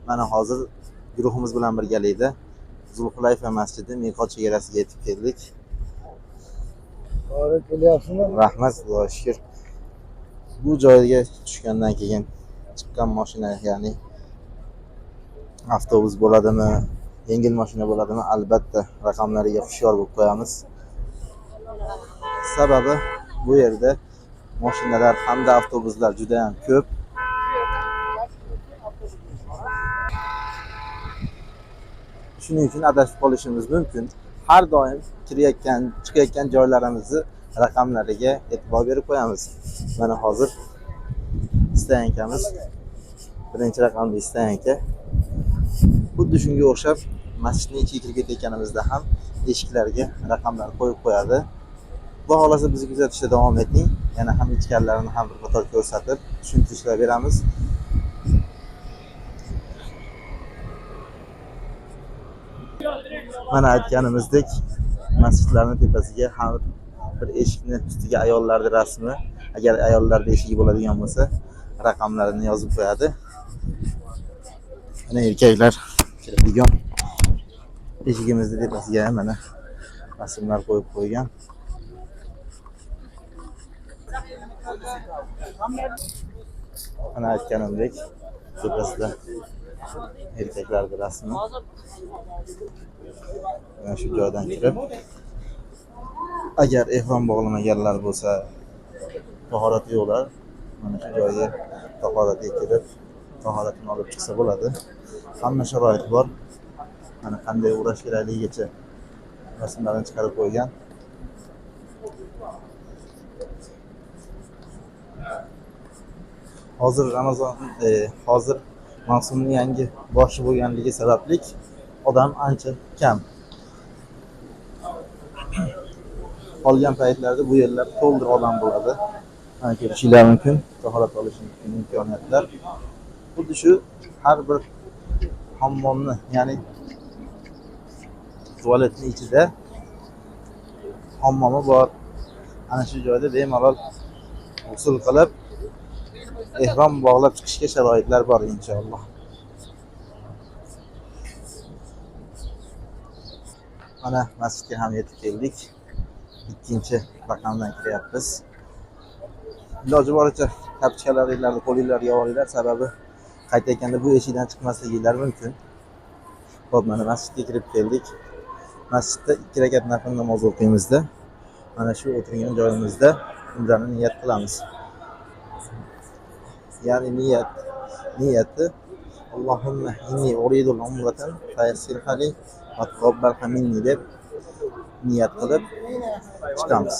Mana hozir guruhimiz bilan birgalikda Zulhulayfa masjidi miqot chegarasiga yetib keldik. To'g'ri kelyapsizmi? Rahmat, Xudoga shukr. Bu joyga tushgandan keyin chiqqan mashina, ya'ni avtobus bo'ladimi, yengil mashina bo'ladimi, albatta raqamlariga hushyor bo'lib qo'yamiz. Sababi bu yerda mashinalar hamda avtobuslar juda ham ko'p. Shuning uchun adashib qolishimiz mumkin. Har doim kirayotgan, chiqayotgan joylarimizni raqamlariga e'tibor berib qo'yamiz. Mana hozir stoyankamiz, birinchi raqamli stoyanka. Xuddi shunga o'xshab masjidning ichiga kirib ketayotganimizda ham eshiklarga raqamlar qo'yib qo'yadi. Xudo xohlasa bizni kuzatishda davom eting. Yana ham ichkarilarini ham bir qator ko'rsatib, tushuntirishlar beramiz. Mana aytganimizdek, masjidlarning tepasiga har bir eshikni ustiga ayollarning rasmi, agar ayollarda eshigi bo'ladigan bo'lsa, raqamlarini yozib qo'yadi. Mana erkaklar kiradigan eshigimizni tepasiga mana rasmlar qo'yib qo'ygan. Mana aytganimdek, tepasida erkaklarning rasmi. Mana shu joydan kirib, agar ehrom bog'lamaganlar bo'lsa, tahorati yo'qlar, mana shu joyga tahoratga kirib, tahoratini olib chiqsa bo'ladi. Hamma sharoit bor. Mana qanday o'rash kerakligigacha rasmlarni chiqarib qo'ygan. Hozir Ramazon, hozir mavsumning yangi boshi bo'lganligi sababli odam ancha kam. Qolgan paytlarda bu yerlar to'ldir odam bo'ladi. Mana ko'rishinglar mumkin, tahorat olish uchun imkoniyatlar. Xuddi shu har bir hammomni, ya'ni tualetning ichida hammomi bor. Ana shu joyda bemalol g'usl qilib, ehrom bog'lab chiqishga sharoitlar bor inshaalloh. Mana masjidga ham yetib keldik. Ikkinchi raqamdan kiryapmiz. Iloji boricha tapchkalaringlarni qo'linglarga olinglar, sababi qaytayotganda bu eshikdan chiqmasliginglar mumkin. Xo'p, mana masjidga kirib keldik. Masjidda 2 rakat nafl namoz o'qiymizda. Mana shu o'tirgan joyimizda umrani niyat qilamiz. Ya'ni niyati Allohumma inni uridul umratan fayassirha li va taqabbalha minni deb niyat qilib chiqamiz.